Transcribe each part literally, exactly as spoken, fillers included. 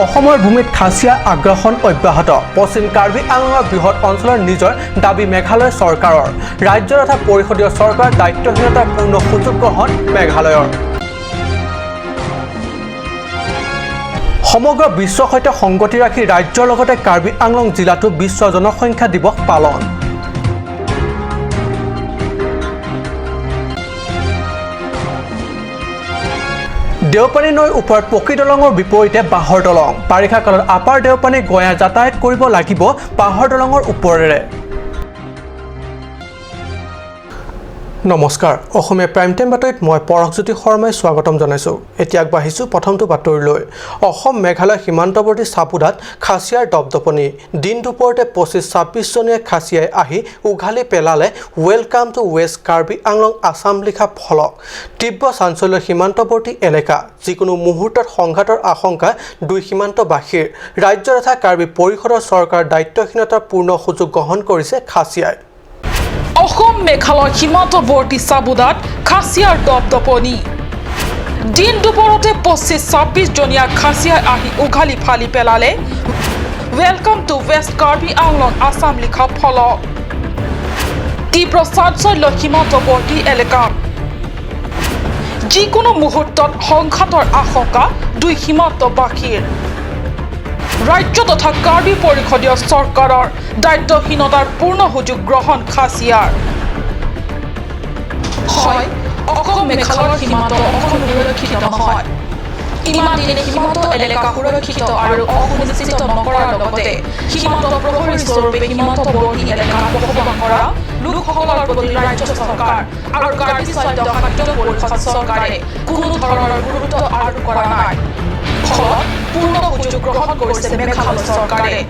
অসমৰ ভূমিত খাচীয়া আগ্ৰাসন অব্যাহত। পশ্চিম কাৰ্বি আংলঙৰ বৃহৎ অঞ্চলৰ নিজৰ দাবী মেঘালয় চৰকাৰৰ। ৰাজ্য তথা পৰিষদীয় চৰকাৰ দায়িত্বহীনতাৰ পূৰ্ণ সুযোগ গ্ৰহণ মেঘালয়ৰ। সমগ্ৰ বিশ্বৰ সৈতে সংগতি ৰাখি ৰাজ্যৰ লগতে কাৰ্বি আংলং জিলাতো বিশ্ব জনসংখ্যা দিৱস পালন। দেওপানী নৈৰ ওপৰত পকী দলঙৰ বিপৰীতে বাঁহৰ দলং। বাৰিষা কালত আপাৰ দেওপানী গঞা যাতায়াত কৰিব লাগিব বাঁহৰ দলঙৰ ওপৰেৰে। নমস্কাৰ, অসমীয়া প্ৰাইম টাইম বাতৰিত মই পৰশজ্যোতি শৰ্মাই স্বাগতম জনাইছো। এতিয়া আগবাঢ়িছো প্ৰথমটো বাতৰিলৈ। অসম মেঘালয় সীমান্তৱৰ্তী চাবুদাত খাচীয়াৰ দপদপনি। দিন দুপৰতে পঁচিছ ছাব্বিছ জনীয়া খাচীয়াই আহি উঘালি পেলালে "Welcome to West Karbi Anglong" Assam লিখা ফলক। তীব্ৰ চাঞ্চল্য সীমান্তৱৰ্তী এলেকা। যিকোনো মুহূৰ্তত সংঘাতৰ আশংকা দুই সীমান্তবাসীৰ। ৰাজ্য তথা কাৰ্বি পৰিষদৰ চৰকাৰ দায়িত্বহীনতাৰ পূৰ্ণ সুযোগ গ্ৰহণ কৰিছে খাচীয়াই। অসম মেঘালয় সীমান্তৱৰ্তী চাবুদাত খাচীয়াৰ দপদপনি। দিন দুপৰতে পঁচিছ ছাব্বিছ জনীয়া খাচীয়াই আহি উঘালি ফালি পেলালে "Welcome to West Karbi Anglong" Assam লিখা ফলক। তীব্ৰ চাঞ্চল্য সীমান্তৱৰ্তী এলেকাত। যিকোনো মুহূৰ্তত সংঘাতৰ আশংকা দুই সীমান্তবাসীৰ। ৰাজ্য তথা কাৰ্বি পৰিষদীয় চৰকাৰৰ দায়িত্বহীনতাৰ পূৰ্ণ সুযোগ গ্ৰহণ খাচীয়াৰ। হয়, অসম মেঘালয়ৰ সীমান্ত অকণো সুৰক্ষিত নহয়। ইমান দিনে সীমান্ত এলেকা সুৰক্ষিত আৰু অসুনিশ্চিত নকৰাৰ লগতে সীমান্ত প্ৰহৰী স্বৰূপে সীমান্তৱৰ্তী এলেকাত বসবাস কৰা লোকসকলৰ প্ৰতি ৰাজ্য চৰকাৰ আৰু কাৰ্বি স্বায়ত্তশাসিত পৰিষদ চৰকাৰে কোনো ধৰণৰ গুৰুত্ব আৰোপ কৰা নাই। ফলত পূৰ্ণ সুযোগ গ্ৰহণ কৰিছে মেঘালয় চৰকাৰে।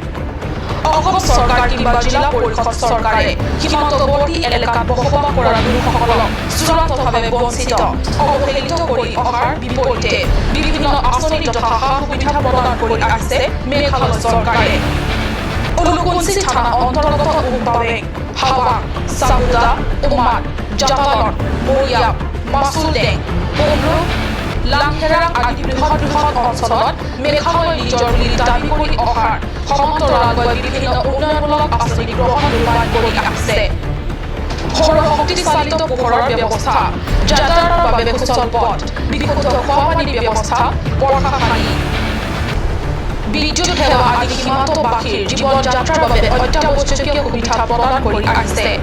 অসম চৰকাৰ কিম্বা জিলা পৰিষদ চৰকাৰে সীমান্তৱৰ্তী এলেকাত বসবাস কৰা লোকসকলক চূড়ান্তভাৱে বঞ্চিত, অৱহেলিত কৰি অহাৰ বিপৰীতে বিভিন্ন আঁচনি তথা সা সুবিধা প্ৰদান কৰি আহিছে মেঘালয় চৰকাৰে। ঊনকোষী থানা অন্তৰ্গত উমপাবেং, হাবাং, চাবুদা, উমাদ, জাপালন, মৰিয়াম, মাচুলডেং, পুমলুং, লাংহেৰাং আদি বৃহৎ বৃহৎ অঞ্চলত মেঘালয় নিজৰ বুলি দাবী কৰি অহাৰ সমান্তৰালকৈ বিভিন্ন উন্নয়নমূলক আঁচনি গ্ৰহণ ৰূপায়ণ কৰি আহিছে। সৌৰ শক্তিচালিত পোহৰৰ ব্যৱস্থা, যাতায়াতৰ বাবে সুচল পথ, বিশুদ্ধ খোৱা পানীৰ ব্যৱস্থা, বৰ্ষাপানী, বিদ্যুৎ সেৱা আদি সীমান্তবাসীৰ জীৱন যাত্ৰাৰ বাবে অত্যাৱশ্যকীয় সুবিধা প্ৰদান কৰি আহিছে।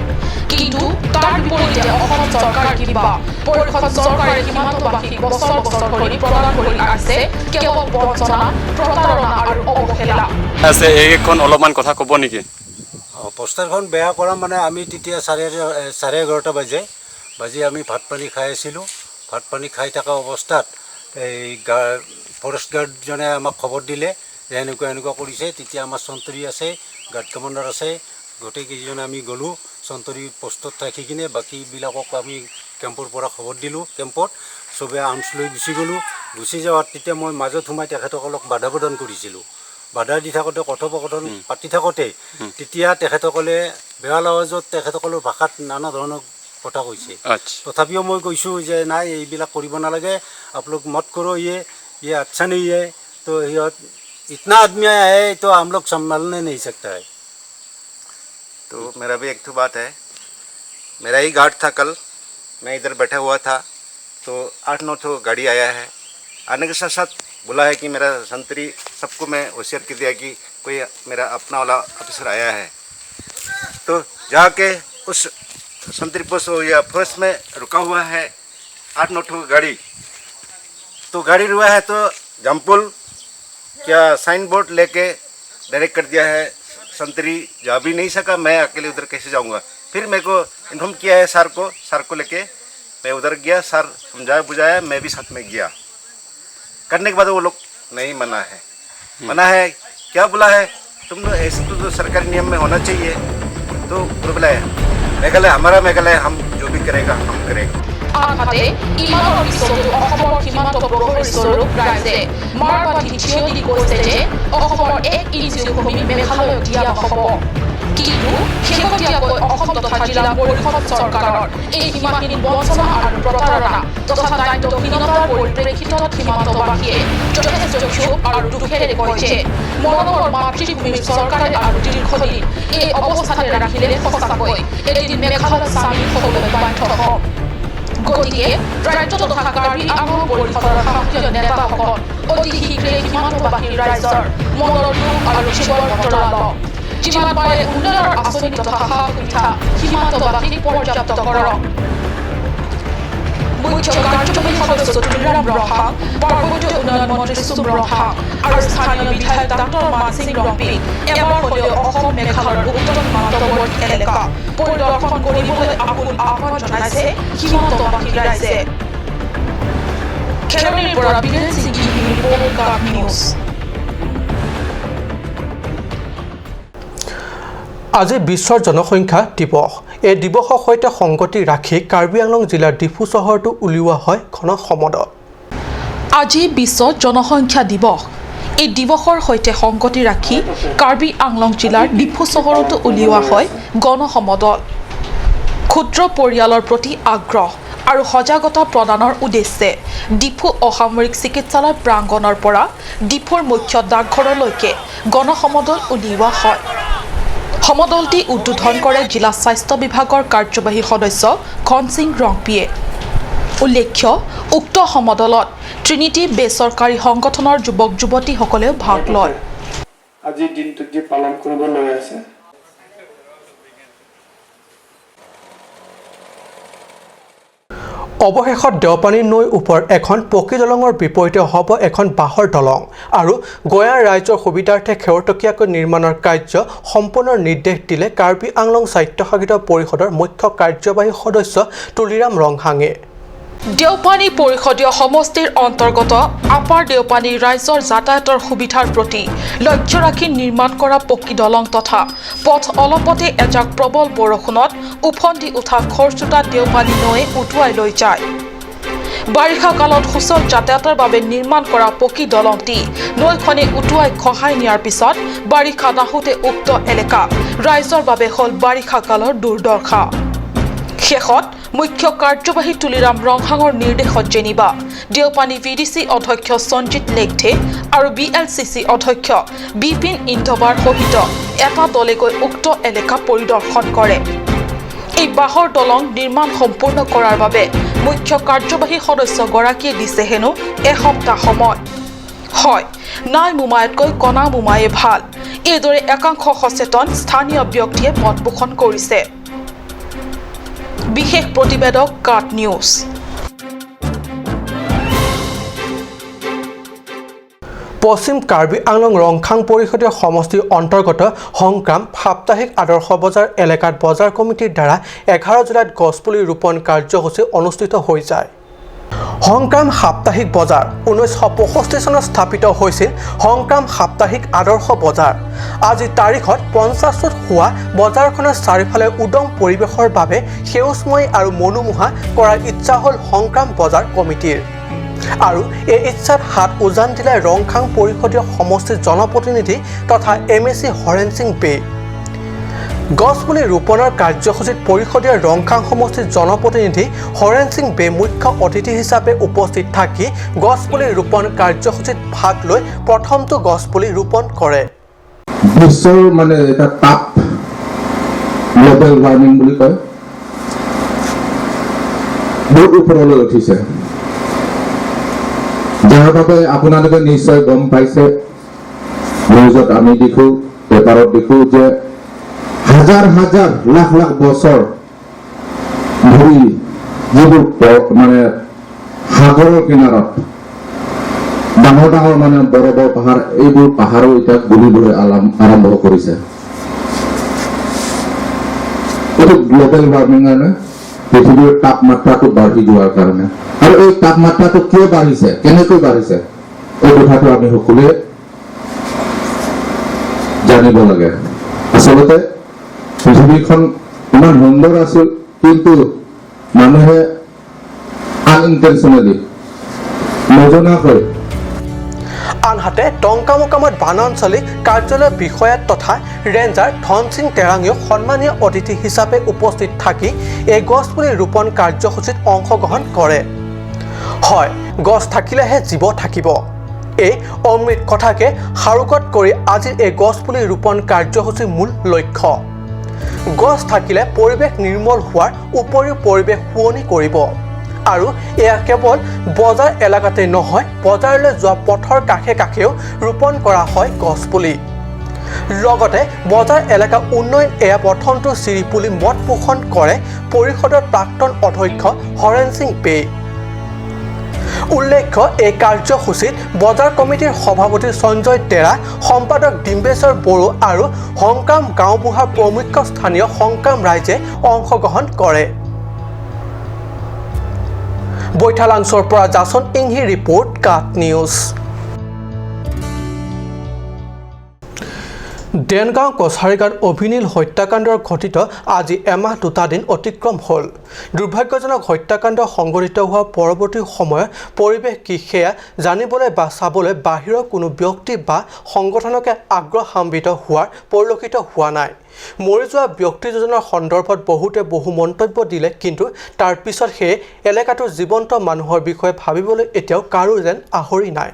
কিন্তু তাৰ বিপৰীতে অসম চৰকাৰ কিবা পৰিষদ চৰকাৰে সীমান্তবাসীক বছৰ বছৰ ধৰি প্ৰদান কৰি আহিছে কেৱল বঞ্চনা, প্ৰতাৰণা আৰু অৱহেলা। আছে, এইখন অলপমান কথা ক'ব নেকি? অ, পোষ্টাৰখন বেয়া কৰা মানে আমি তেতিয়া চাৰে, এ, চাৰে এঘাৰটা বাজে, বাজি আমি ভাত পানী খাই আছিলোঁ। ভাত পানী খাই থকা অৱস্থাত এই গা-, ফৰেষ্ট গাৰ্ডজনে আমাক খবৰ দিলে যে এনেকুৱা এনেকুৱা কৰিছে। তেতিয়া আমাৰ চন্ত্ৰী আছে, গাৰ্ড কমাণ্ডাৰ আছে, গোটেইকেইজন আমি গ'লোঁ। চন্ত্ৰী পোষ্টত থাকি কিনে বাকীবিলাকক আমি কেম্পৰ পৰা খবৰ দিলোঁ। কেম্পত চবে আৰ্মছ লৈ গুচি গ'লোঁ। গুচি যোৱাত তেতিয়া মই মাজত সোমাই তেখেতসকলক বাধা প্ৰদান কৰিছিলোঁ। বাধা দি থাকোঁতে, কথোপকথন হুম। পাতি থাকোঁতে হুম। তেতিয়া তেখেতসকলে বেয়া লাওজত তেখেতসকলৰ ভাষাত নানা ধৰণৰ কথা কৈছে। আচ্ছা। তথাপিও মই কৈছোঁ যে নাই, এইবিলাক কৰিব নালাগে, "आप लोग मत करो ये, ये अच्छा नहीं है।" तो সিহঁত, "इतना आदमी आया है तो हम लोग संभालने नहीं सकता है।" तो मेरा भी एक ठो बात है, मेरा ही गार्ड था कल, मैं इधर बैठा हुआ था, तो आठ नौ ठो गाड़ी आया है। आने के साथ साथ बोला है कि मेरा संतरी, सबको मैं होशियार कर दिया कि कोई मेरा अपना वाला ऑफिसर आया है। तो जाके उस संतरी पोस्ट या फॉरेस्ट में रुका हुआ है आठ नौ ठो गाड़ी। तो गाड़ी रुका है तो जमपुल क्या साइन बोर्ड लेके डायरेक्ट कर दिया है, संतरी जा भी नहीं सका, मैं अकेले उधर कैसे जाऊंगा। फिर मेरे को इन्फॉर्म किया है सर को, सर को लेके मैं उधर गया, सर समझाया बुझाया, मैं भी साथ में गया। करने के बाद वो लोग नहीं माना है। हम्म। मना है, क्या बोला है, "तुम लोग ऐसे तो, तो सरकारी नियम में होना चाहिए।" तो बोला है, "मेघालय हमारा मेघालय, हम जो भी करेगा, हम करेंगे।" আনহাতে ইমানৰ পিছতো অসমৰ সীমান্ত প্ৰহৰী স্বৰূপ ৰাইজে মাৰ বান্ধি থিয় দি কৈছে যে অসমৰ এক ইঞ্চিও ভূমি মেঘালয়ক দিয়া নহ'ব। কিন্তু শেহতীয়াকৈ অসম তথা জিলা পৰিষদ চৰকাৰৰ এই সীমাহীন বঞ্চনা আৰু প্ৰতাৰণা তথা দায়িত্বহীনতাৰ পৰিপ্ৰেক্ষিতত সীমান্তবাসীয়ে যথেষ্ট ক্ষোভ আৰু দুখেৰে কয় যে মৰমৰ মাতৃভূমিৰ চৰকাৰে আৰু দীৰ্ঘদিন এই অৱস্থাতে ৰাখিলে সঁচাকৈ এদিন মেঘালয়ত চামিল হ'বলৈ বাধ্য হ'ম। গতিকে ৰাজ্য তথা কাৰ্বি আংলং পৰিষদৰ শাসকীয় নেতাসকল অতি শীঘ্ৰে সীমান্তবাসী ৰাইজৰ মনৰ দুখ আৰু ক্ষোভৰ বতৰা লওক। যিমান পাৰে উন্নয়নৰ আঁচনি তথা সা সুবিধা সীমান্তবাসীক পৰ্যাপ্ত কৰক। মুখ্য কাৰ্যবাহী সদস্য তুলিৰাম ৰংহাং, পাৰ্বত্য উন্নয়ন মন্ত্ৰী চুম ৰংহাং আৰু স্থানীয় বিধায়ক ডাক্তৰ মানসিং ৰংপিক এবাৰ হ'লেও অসম মেঘালয়ৰ উক্ত সীমান্তৱৰ্তী এলেকা পৰিদৰ্শন কৰিবলৈ আকুল আহ্বান জনাইছে সীমান্তবাসী ৰাইজে। খেৰণিৰ পৰা বীৰেন সিং ইংতিৰ ৰিপৰ্ট, কাট নিউজ। আজি বিশ্ব জনসংখ্যা দিৱস। এই দিৱসৰ সৈতে সংগতি ৰাখি কাৰ্বি আংলং জিলাৰ ডিফু চহৰতো উলিওৱা হয় গণ সমদল। আজি বিশ্ব জনসংখ্যা দিৱস। এই দিৱসৰ সৈতে সংগতি ৰাখি কাৰ্বি আংলং জিলাৰ ডিফু চহৰতো উলিওৱা হয় গণ সমদল। ক্ষুদ্ৰ পৰিয়ালৰ প্ৰতি আগ্ৰহ আৰু সজাগতা প্ৰদানৰ উদ্দেশ্যে ডিফু অসামৰিক চিকিৎসালয় প্ৰাংগণৰ পৰা ডিফুৰ মুখ্য ডাকঘৰলৈকে গণ সমদল উলিওৱা হয়। সমদলটি উদ্বোধন কৰে জিলা স্বাস্থ্য বিভাগৰ কাৰ্যবাহী সদস্য ঘনসিং ৰংপিয়ে। উল্লেখ্য, উক্ত সমদলত ত্ৰিনিটি বেচৰকাৰী সংগঠনৰ যুৱক যুৱতীসকলেও ভাগ লয়। আজিৰ দিনটোত যে পালন কৰিবলৈ আছে। অৱশেষত দেওপানী নৈ ওপৰ এখন পকী দলঙৰ বিপৰীতে হ'ব এখন বাঁহৰ দলং আৰু গঞা ৰাইজৰ সুবিধাৰ্থে খেৰটকীয়াকৈ নিৰ্মাণৰ কাৰ্য সম্পূৰ্ণৰ নিৰ্দেশ দিলে কাৰ্বি আংলং স্বায়ত্তশাসিত পৰিষদৰ মুখ্য কাৰ্যবাহী সদস্য তুলিৰাম ৰংহাঙে। দেওপানী পৰিষদীয় সমষ্টিৰ অন্তৰ্গত আপাৰ দেওপানী ৰাইজৰ যাতায়াতৰ সুবিধাৰ প্ৰতি লক্ষ্য ৰাখি নিৰ্মাণ কৰা পকী দলং তথা পথ অলপতে এজাক প্ৰবল বৰষুণত উফন্দি উঠা খৰচোতা দেওপানী নৈয়ে উটুৱাই লৈ যায়। বাৰিষা কালত সুচল যাতায়াতৰ বাবে নিৰ্মাণ কৰা পকী দলংটি নৈখনে উটুৱাই খহাই নিয়াৰ পিছত বাৰিষা নাহোঁতে উক্ত এলেকা ৰাইজৰ বাবে হ'ল বাৰিষা কালৰ দুৰ্দশা। শেষত মুখ্য কাৰ্যবাহী তুলিৰাম ৰংহাঙৰ নিৰ্দেশত যেনিবা দেওপানী ভি ডি চি অধ্যক্ষ সঞ্জিত লেকথে আৰু বি এল চি চি অধ্যক্ষ বিপিন ইন্ধৱাৰ সহিত এটা দলে গৈ উক্ত এলেকা পৰিদৰ্শন কৰে। এই বাঁহৰ দলং নিৰ্মাণ সম্পূৰ্ণ কৰাৰ বাবে মুখ্য কাৰ্যবাহী সদস্যগৰাকীয়ে দিছে হেনো এসপ্তাহ সময়। হয়, নাই মোমাইতকৈ কণা মোমায়ে ভাল। এইদৰে একাংশ সচেতন স্থানীয় ব্যক্তিয়ে মত পোষণ কৰিছে। বিশেষ প্ৰতিবেদক, কাট নিউজ। পশ্চিম কাৰ্বি আংলং ৰংখাং পৰিষদীয় সমষ্টিৰ অন্তৰ্গত সংগ্ৰাম সাপ্তাহিক আদৰ্শ বজাৰ এলেকাত বজাৰ কমিটিৰ দ্বাৰা এঘাৰ জুলাইত গছপুলি ৰোপণ কাৰ্যসূচী অনুষ্ঠিত হৈ যায়। সংগ্ৰাম সাপ্তাহিক বজাৰ। ঊনৈছশ পঁয়ষষ্ঠি চনত স্থাপিত হৈছিল সংগ্ৰাম সাপ্তাহিক আদৰ্শ বজাৰ। আজি তাৰিখত পঞ্চাশত হোৱা বজাৰখনৰ চাৰিওফালে উদং পৰিৱেশৰ বাবে সেউজময় আৰু মনোমোহা কৰাৰ ইচ্ছা হ'ল সংগ্ৰাম বজাৰ কমিটিৰ। আৰু এই ইচ্ছাত হাত উজান দিলে ৰংখাং পৰিষদীয় সমষ্টিৰ জনপ্ৰতিনিধি তথা এম এ চি হৰেণ সিং বে। গছপুলি ৰোপণৰ কাৰ্যসূচীত পৰিষদীয় ৰংখাং সমষ্টিৰ জনপ্ৰতিনিধি হৰেণ সিং বে মুখ্য অতিথি হিচাপে উপস্থিত থাকি গছপুলি ৰোপণ কাৰ্যসূচীত ভাগ লৈ প্ৰথমটো গছপুলি ৰোপণ কৰে। বিশ্বৰ মানে এটা তাপ, গ্ল'বেল ৱাৰ্মিং বুলি কয়, বহুত ওপৰলৈ উঠিছে, যাৰ বাবে আপোনালোকে নিশ্চয় গম পাইছে, নিউজত আমি দেখো, পেপাৰত দেখো যে হাজাৰ হাজাৰ লাখ লাখ বছৰ ধৰি যিবোৰ প-, মানে সাগৰৰ কিনাৰত ডাঙৰ ডাঙৰ মানে বৰফৰ পাহাৰ, এইবোৰ পাহাৰো এতিয়া গলিবলৈ আলাম-, আৰম্ভ কৰিছে। এইটো গ্ল'বেল ৱাৰ্মিং কাৰণে, পৃথিৱীৰ তাপমাত্ৰাটো বাঢ়ি যোৱাৰ কাৰণে। আৰু এই তাপমাত্ৰাটো কিয় বাঢ়িছে, কেনেকৈ বাঢ়িছে, এই কথাটো আমি সকলোৱে জানিব লাগে। আচলতে পৃথিৱীখন ইমান সুন্দৰ আছিল, কিন্তু মানুহে আনইনটেনশ্যনেলি, নজনাকৈ। আনহাতে টংকামুকামত বনাঞ্চলিক কাৰ্যালয়ৰ বিষয়া তথা ৰেঞ্জাৰ ধনসিং তেৰাঙেও সন্মানীয় অতিথি হিচাপে উপস্থিত থাকি এই গছপুলি ৰোপণ কাৰ্যসূচীত অংশগ্ৰহণ কৰে। হয়, গছ থাকিলেহে জীৱ থাকিব। এই অমৃত কথাকে সাৰোগত কৰি আজিৰ এই গছপুলি ৰোপণ কাৰ্যসূচীৰ মূল লক্ষ্য। গছ থাকিলে পৰিৱেশ নিৰ্মল হোৱাৰ উপৰিও পৰিৱেশ শুৱনি কৰিব। আৰু এয়া কেৱল বজাৰ এলেকাতে নহয়, বজাৰলৈ যোৱা পথৰ কাষে কাষেও ৰোপণ কৰা হয় গছপুলি। লগতে বজাৰ এলেকা উন্নয়ন এয়া প্ৰথমটো চিৰি বুলি মত পোষণ কৰে পৰিষদৰ প্ৰাক্তন অধ্যক্ষ হৰেণ সিং বেই। উল্লেখ্য, এই কাৰ্যসূচীত বজাৰ কমিটিৰ সভাপতি সঞ্জয় তেৰা, সম্পাদক ডিম্বেশ্বৰ বড়ো আৰু হংকাম গাঁওবুঢ়া প্ৰমুখ্য স্থানীয় হংকাম ৰাইজে অংশগ্ৰহণ কৰে। বৈঠালাংচৰ পৰা জাচন ইংহি ৰিপৰ্ট, কাট নিউজ। দেনগাঁও কছাৰীগাঁৱত অভিনীল হত্যাকাণ্ডৰ ঘটিত আজি এমাহ দুটা দিন অতিক্ৰম হ'ল। দুৰ্ভাগ্যজনক হত্যাকাণ্ড সংঘটিত হোৱাৰ পৰৱৰ্তী সময়ত পৰিৱেশ কি সেয়া জানিবলৈ বা চাবলৈ বাহিৰৰ কোনো ব্যক্তি বা সংগঠনকে আগ্ৰহান্বিত হোৱাৰ পৰিলক্ষিত হোৱা নাই। মৰি যোৱা ব্যক্তি দুজনৰ সন্দৰ্ভত বহুতে বহু মন্তব্য দিলে, কিন্তু তাৰ পিছত সেই এলেকাটোৰ জীৱন্ত মানুহৰ বিষয়ে ভাবিবলৈ এতিয়াও কাৰো যেন আহৰি নাই।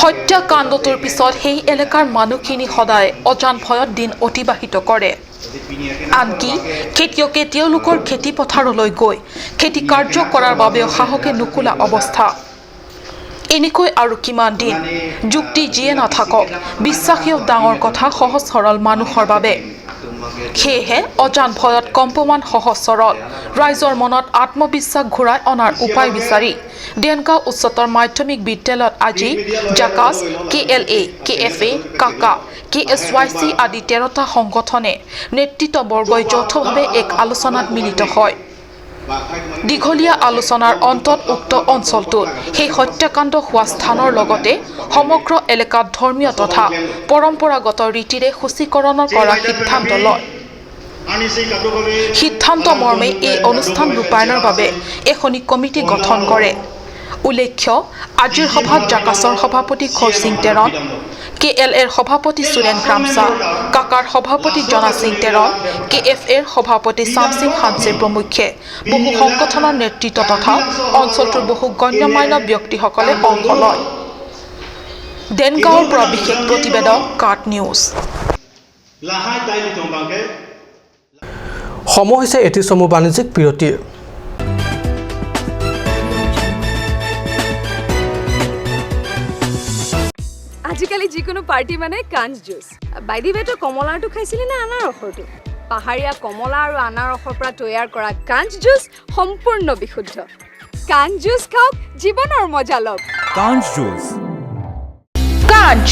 হত্যাকাণ্ডটোৰ পিছত সেই এলেকাৰ মানুহখিনি সদায় অজান ভয়ত দিন অতিবাহিত কৰে। আনকি খেতিয়কে তেওঁলোকৰ খেতি পথাৰলৈ গৈ খেতি কাৰ্য কৰাৰ বাবেও সাহসে নুকুলা অৱস্থা। এনেকৈ আৰু কিমান দিন? যুক্তি যিয়ে নাথাকক, বিশ্বাসেও ডাঙৰ কথা সহজ সৰল মানুহৰ বাবে। সেয়েহে অজান ভয়ত কম্পমান সহজ সৰল ৰাইজৰ মনত আত্মবিশ্বাস ঘূৰাই অনাৰ উপায় বিচাৰি দেনগাঁও উচ্চতৰ মাধ্যমিক বিদ্যালয়ত আজি জাকাছ, কে এল এ, কে এফ এ, কাকা, কে এছ ৱাই চি আদি তেৰটা সংগঠনে নেতৃত্ববৰ্গই যৌথভাৱে এক আলোচনাত মিলিত হয়। দীঘলীয়া আলোচনাৰ অন্তত উক্ত অঞ্চলটোত সেই হত্যাকাণ্ড হোৱা স্থানৰ লগতে সমগ্ৰ এলেকাত ধৰ্মীয় তথা পৰম্পৰাগত ৰীতিৰে শুচিকৰণ কৰা সিদ্ধান্ত লয়। সিদ্ধান্ত মৰ্মে এই অনুষ্ঠান ৰূপায়ণৰ বাবে এখনি কমিটি গঠন কৰে। উল্লেখ্য, আজিৰ সভাত জাকাছৰ সভাপতি খৰসিং তেৰণ, কে এল এৰ সভাপতি সুৰেন ক্ৰামছা, কাকাৰ সভাপতি জনা সিং তেৰণ, কে এফ এৰ সভাপতি চামসিং হানছে প্ৰমুখ্যে বহু সংগঠনৰ নেতৃত্ব তথা অঞ্চলটোৰ বহু গণ্যমান্য ব্যক্তিসকলে অংশ লয়। দেনগাঁৱৰ পৰা বিশেষ প্ৰতিবেদন, কাট নিউজ। সময় হৈছে এটি চমু বাণিজ্যিক বিৰতিৰ। আজিকালি যিকোনো পাৰ্টি মানে কাঞ্চ জুচ। বাই দি ৱে, তই কমলাৰটো খাইছিলি নে আনাৰসৰটো? পাহাৰীয়া কমলা আৰু আনাৰসৰ পৰা তৈয়াৰ কৰা কাঞ্চ জুচ সম্পূৰ্ণ বিশুদ্ধ। কাঞ্চ জুচ খাওক, জীৱনৰ মজা লওক। Kanch juice. Kanch,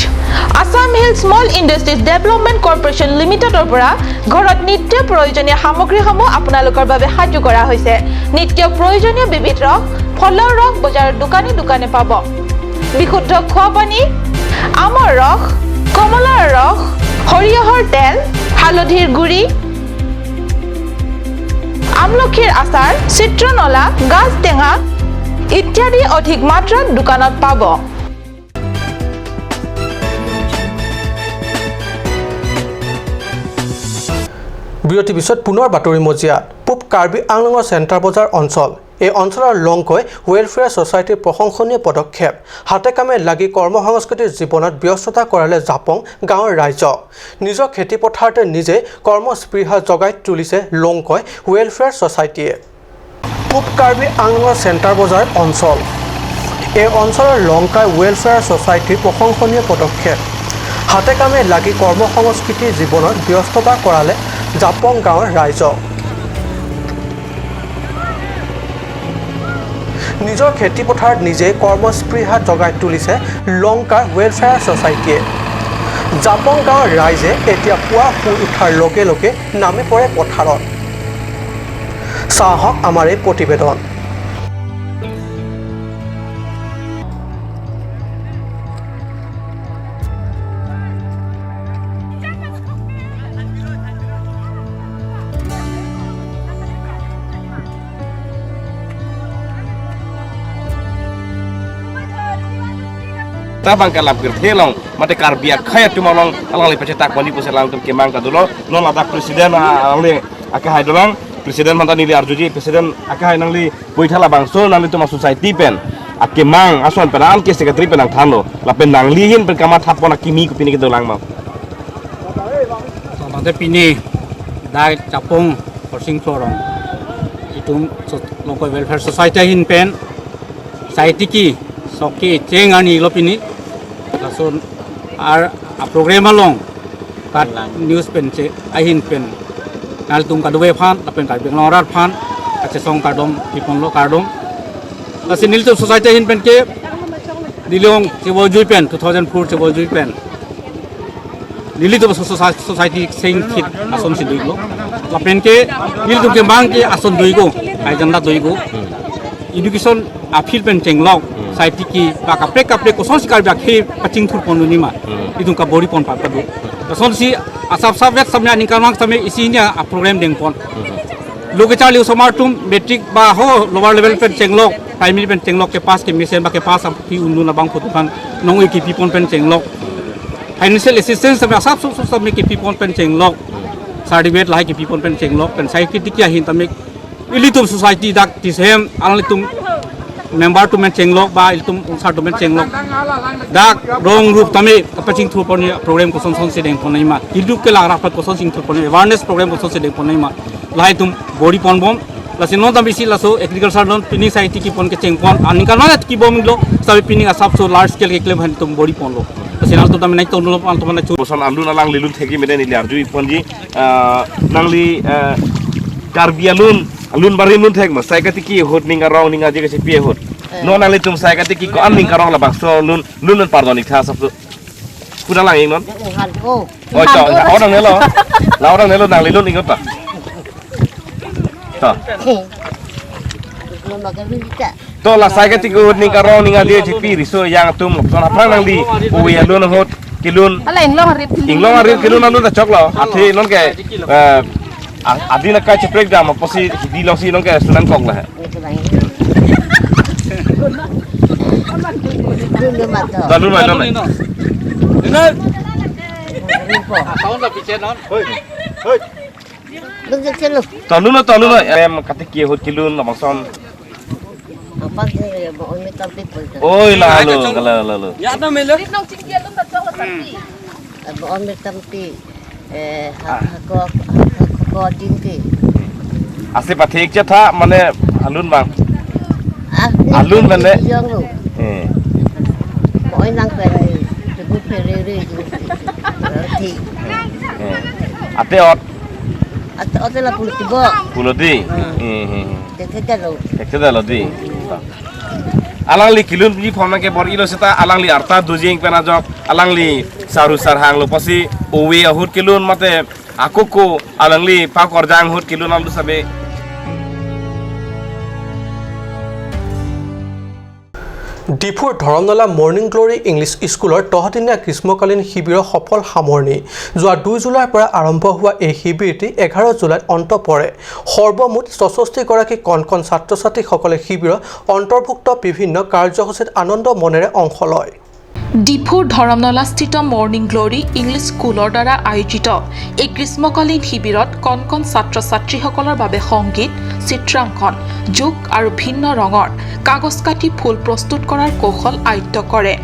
Assam hill small industries development corporation লিমিটেডৰ পৰা ঘৰত নিত্য প্ৰয়োজনীয় সামগ্ৰীসমূহ আপোনালোকৰ বাবে সাজু কৰা হৈছে। নিত্য প্ৰয়োজনীয় বিবিধ ৰস, ফলৰ ৰস বজাৰৰ দোকানে দোকানে পাব। বিশুদ্ধ খোৱা পানী, আমৰ ৰস, কমলাৰ ৰস, সৰিয়হৰ তেল, হালধিৰ গুড়ি, আমলখিৰ আচাৰ, চিত্ৰনলা, গাজ টেঙা ইত্যাদি অধিক মাত্ৰাত দোকানত পাব। বিৰতিৰ পিছত পুনৰ বাতৰি মজিয়াত। পূব কাৰ্বি আংলঙৰ চেণ্টাৰ বজাৰ অঞ্চল। এই অঞ্চলৰ লংকই ৱেলফেয়াৰ ছ'চাইটিৰ প্ৰশংসনীয় পদক্ষেপ। হাতে কামে লাগি কৰ্মসংস্কৃতিৰ জীৱনত ব্যস্ততা কৰালে জাপং গাঁৱৰ ৰাইজক। নিজৰ খেতি পথাৰতে নিজে কৰ্মস্পৃহা জগাই তুলিছে লংকই ৱেলফেয়াৰ ছ'চাইটিয়ে। পূব কাৰ্বি আংলঙৰ চেণ্টাৰ বজাৰ অঞ্চল। এই অঞ্চলৰ লংকাই ৱেলফেয়াৰ ছ'চাইটিৰ প্ৰশংসনীয় পদক্ষেপ। হাতে কামে লাগি কৰ্মসংস্কৃতিৰ জীৱনত ব্যস্ততা কৰালে জাপং গাঁৱৰ ৰাইজক। নিজৰ খেতি পথাৰত নিজে কৰ্মস্পৃহা জগাই তুলিছে লংকাৰ ৱেলফেয়াৰ ছ'চাইটিয়ে। জাপং গাঁৱৰ ৰাইজে এতিয়া পুৱা শুই উঠাৰ লগে লগে নামি পৰে পথাৰত। চাওক আমাৰ এই প্ৰতিবেদন। Tabang ke lam pirthe along, mate Karbi akhei atum along, alangli pachetak ponji pusi alangtum kemang kadolo, non ladak president, ah, alangli akehai dolang, president manta neli arjuji, president akehai nangli puitha labangso nanglitum a-society pen, akemang ason pen an ke secretary pen nangthanlo, lapen nangli ahin pen kamatha pon akimi kopine kedolang ma? Mate pini dak Chapong Horsing Florong itum so-, Longkoi Welfare Society ahin pen Saitiki sok kecheng arni lo pini. Lason ar a-program along kat news pen che ahin pen nangtum kadokave aphan lapen Karbi Anglong arat aphan kachesong kardom piponlo, kardom. Lasi nelitum society ahin pen ke neli along chevojui pen, two thousand four chevojui pen nelitum so-, so-, society sengthit ason si doilo. Lapen ke nelitum kemang ke ason doiko, agenda doiko. Education a-field pen chenglok, saitiki ba kaprek kaprek kosonsi Karbi akhei pachingthur pon dunji ma, itum kabor-i pon papa do. Kosonsi asap sap vet samya ningkan vang samya isi nya a-program dengpon. Lo kecharli osomar atum matric ba ho lower level pen chenglok, primary pen chenglok kepass kemesen ba kepass aphi un-un abang photo khan nong-e kepipon pen chenglok. Financial assistance tame asap sop sop tame kepipon pen chenglok. Certificate lahai kepipon pen chenglok, pen saitiki ahin tame ilitum society dak tisem alanglitum member atum pen chenglok ba ilitum unsar atum pen chenglok, dak rong rup tame kapachingthur pon program kosonson si dengpon nangji ma, hidup ke lang rapat kosonsi ingthur pon, awareness program kosonsi dengpon nangji ma, lahai atum bor-i ponbom. Lasi non tame isi laso agriculture loan pini saitiki pon kechengpon, aningkan mana tiki bomlo, sabi pini asap so large scale keklem aphan itum bor-i ponlo. Lasi nangtum tame nai tonlo, nangtum tame chu. Boson alun alangli lun thekji mene neli arjuji ponji, ah, nangli, ah, Karbi alun, alun barim lun thek ma, sai katiki ahut ning arong ning aje kachepi ahut. Eh. Non nanglitum sai katiki ko-an ning karong labangso lun, lun lun pardon iktha asap so. Kuna lang ing non? Yang uhan, oh. Oh, to, oh, nang nelo. La orang nelo nangli lun ingot ta. To. Mama kan bisa. To la sai katiki ahut ning karong ning aje chepi riso yang atum son aphrang nangli. Uwe alun ahut kelun. Ala inglong arit kelun. Inglong arit kelun alun ta choklo. Athe non ke, eh, a-, adin akai cheprek dam apotsi hidi alongsi non ke sunang kok la. Dulu mato. Dulu mato. Dulu. Dulu. Tahun la piche non. Hoi. Hoi. Belum kecil lu. Tahun dulu, tahun dulu. Em, katiki ahut kelun labangson. Apa sih ya, mau umi tampi pun. Oi, lalu, lalu, lalu. Ya, ada melo. Di nong cingkia lu tak tahu tapi. Mau umi tampi. Eh, ha-, hako, hako, hako dingki. Ase pathik chetha mane alun bang. Ah, alun mane. Yang lu. Eh. Mau nang peri, tunggu peri, tunggu. Berarti. Eh. Ate ot. Ate ot la pulo tibo. Pulo di. Hmm. Eh, eh. Tek tek lo. Tek tek lo di. Alangli kelun ji phone ke bor-ilo seta alangli arta dujeng pen ajok alangli saru sarhang lo apotsi uwe ahut kelun mate akoko alangli pakorjang ahut kelun alangli sabe. ডিফুৰ ধৰমনলা morning glory English স্কুলৰ দহ দিনীয়া গ্ৰীষ্মকালীন শিবিৰৰ সফল সামৰণি। যোৱা দুই জুলাইৰ পৰা আৰম্ভ হোৱা এই শিবিৰটি এঘাৰ জুলাইত অন্ত পৰে। সৰ্বমুঠ ছষষ্ঠি গৰাকী কণ কণ ছাত্ৰ ছাত্ৰীসকলে শিবিৰত অন্তৰ্ভুক্ত বিভিন্ন কাৰ্যসূচীত আনন্দ মনেৰে অংশ লয়। ডিফুৰ ধৰমনলাস্থিত মৰ্ণিং গ্লৰী ইংলিছ স্কুলৰ দ্বাৰা আয়োজিত এই গ্ৰীষ্মকালীন শিবিৰত কণ কণ ছাত্ৰ ছাত্ৰীসকলৰ বাবে সংগীত, চিত্ৰাংকন, যোগ আৰু ভিন্ন ৰঙৰ কাগজ কাটি ফুল প্ৰস্তুত কৰাৰ কৌশল আয়ত্ত কৰে।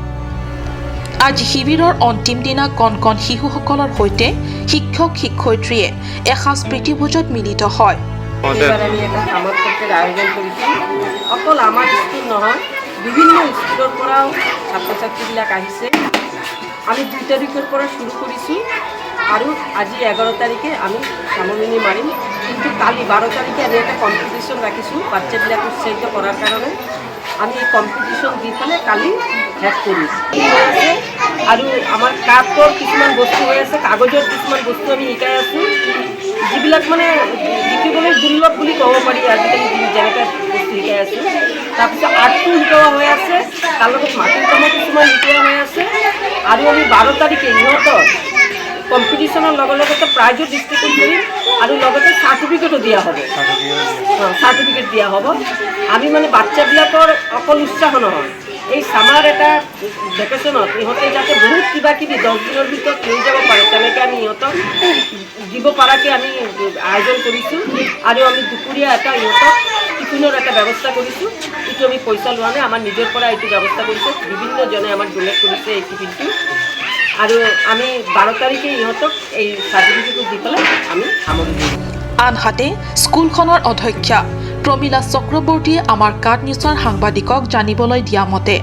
আজি শিবিৰৰ অন্তিম দিনা কণ কণ শিশুসকলৰ সৈতে শিক্ষক শিক্ষয়িত্ৰীয়ে এসাঁজ প্ৰীতিভোজত মিলিত হয়। এইবাৰ আমি এটা ছামাৰ কেম্পৰ আয়োজন কৰিছোঁ। অকল আমাৰ স্কুল নহয়, বিভিন্ন স্কুলৰ পৰাও ছাত্ৰ ছাত্ৰীবিলাক আহিছে। আমি দুই তাৰিখৰ পৰা শুরু কৰিছোঁ আৰু আজি এঘাৰ তাৰিখে আমি সামৰণি মাৰিম। কিন্তু কালি বাৰ তাৰিখে আমি এটা কম্পিটিশ্যন ৰাখিছোঁ বাচ্চাবিলাক উৎসাহিত কৰাৰ কাৰণে। আমি এই কম্পিটিশ্যন দি পেলাই কালি শেষ কৰিম। আৰু আমাৰ কাঠৰ কিছুমান বস্তু হৈ আছে, কাগজৰ কিছুমান বস্তু আমি শিকাই আছোঁ, যিবিলাক মানে দেখিবলৈ দুৰ্লভ বুলি ক'ব পাৰি আজিকালি যেনেকৈ বস্তু শিকাই আছোঁ। তাৰপিছত আৰ্টটো শিকোৱা হৈ আছে, তাৰ লগত মাটিৰ কামো কিছুমান শিকোৱা হৈ আছে। আৰু আমি বাৰ তাৰিখে সিহঁতৰ কম্পিটিশ্যনৰ লগে লগে প্ৰাইজো ডিষ্ট্ৰিবিউট কৰিম আৰু লগতে চাৰ্টিফিকেটো দিয়া হ'ব। চাৰ্টিফিকেট দিয়া হ'ব। আমি মানে বাচ্চাবিলাকৰ অকল উৎসাহ নহয়, এই ছামাৰ এটা ভেকেশ্যনত ইহঁতে যাতে বহুত কিবা কিবি দহ দিনৰ ভিতৰত লৈ যাব পাৰে, তেনেকে আমি ইহঁতক দিব পৰাকে আমি আয়োজন কৰিছোঁ। আৰু আমি দুপৰীয়া এটা ইহঁতক টিফিনৰ এটা ব্যৱস্থা কৰিছোঁ। এইটো আমি পইচা লোৱা নাই, আমাৰ নিজৰ পৰা এইটো ব্যৱস্থা কৰিছে। বিভিন্নজনে আমাক ডনেট কৰিছে এই টিফিনটো। আৰু আমি বাৰ তাৰিখে ইহঁতক এই চাৰ্টিফিকেটটো দি পেলাই আমি সামৰি দিম। আনহাতে স্কুলখনৰ অধ্যক্ষা প্ৰমীলা চক্ৰৱৰ্তীয়ে আমাৰ কাট নিউজৰ সাংবাদিকক জানিবলৈ দিয়া মতে,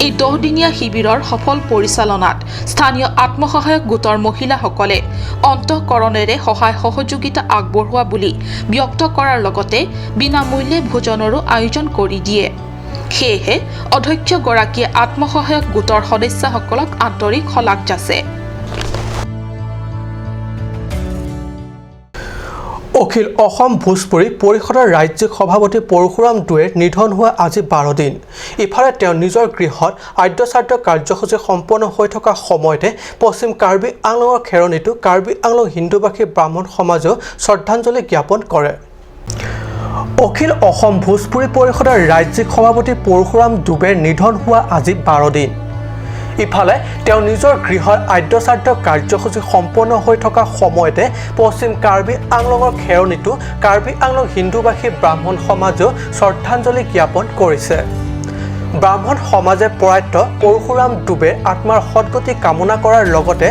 এই দহদিনীয়া শিবিৰৰ সফল পৰিচালনাত স্থানীয় আত্মসহায়ক গোটৰ মহিলাসকলে অন্তঃকৰণেৰে সহায় সহযোগিতা আগবঢ়োৱা বুলি ব্যক্ত কৰাৰ লগতে বিনামূল্যে ভোজনৰো আয়োজন কৰি দিয়ে। সেয়েহে অধ্যক্ষগৰাকীয়ে আত্মসহায়ক গোটৰ সদস্যসকলক আন্তৰিক শলাগ যাচে। অখিল অসম ভোজপুৰী পৰিষদৰ ৰাজ্যিক সভাপতি পৰশুৰাম দুৱেৰ নিধন হোৱা আজি বাৰ দিন। ইফালে তেওঁ নিজৰ গৃহত আদ্যশ্ৰাদ্ধ কাৰ্যসূচী সম্পন্ন হৈ থকা সময়তে পশ্চিম কাৰ্বি আংলঙৰ খেৰণিটো কাৰ্বি আংলং হিন্দুভাষী ব্ৰাহ্মণ সমাজেও শ্ৰদ্ধাঞ্জলি জ্ঞাপন কৰে। অখিল অসম ভোজপুৰী পৰিষদৰ ৰাজ্যিক সভাপতি পৰশুৰাম দুবেৰ নিধন হোৱা আজি বাৰ দিন। ইফালে তেওঁ নিজৰ গৃহত আদ্যশ্ৰাদ্ধ কাৰ্যসূচী সম্পন্ন হৈ থকা সময়তে পশ্চিম কাৰ্বি আংলঙৰ খেৰণিটো কাৰ্বি আংলং হিন্দুভাষী ব্ৰাহ্মণ সমাজেও শ্ৰদ্ধাঞ্জলি জ্ঞাপন কৰিছে। ব্ৰাহ্মণ সমাজে প্ৰয়াত পৰশুৰাম দুবেৰ আত্মাৰ সদগতি কামনা কৰাৰ লগতে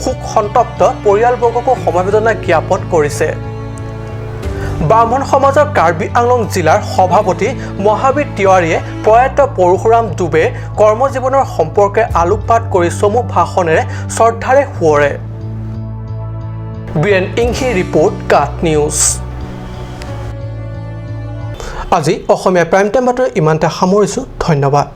শোক সন্তপ্ত পৰিয়ালবৰ্গকো সমবেদনা জ্ঞাপন কৰিছে। ব্ৰাহ্মণ সমাজৰ কাৰ্বি আংলং জিলাৰ সভাপতি মহাবীৰ তিৱাৰীয়ে প্ৰয়াত পৰশুৰাম দুবেৰ কৰ্মজীৱনৰ সম্পৰ্কে আলোকপাত কৰি চমু ভাষণেৰে শ্ৰদ্ধাৰে সোঁৱৰে। বীৰেণ ইংহী ৰিপৰ্ট, কাট নিউজ। আজি অসমীয়া প্ৰাইম টাইম বাতৰি ইমানতে সামৰিছো। ধন্যবাদ।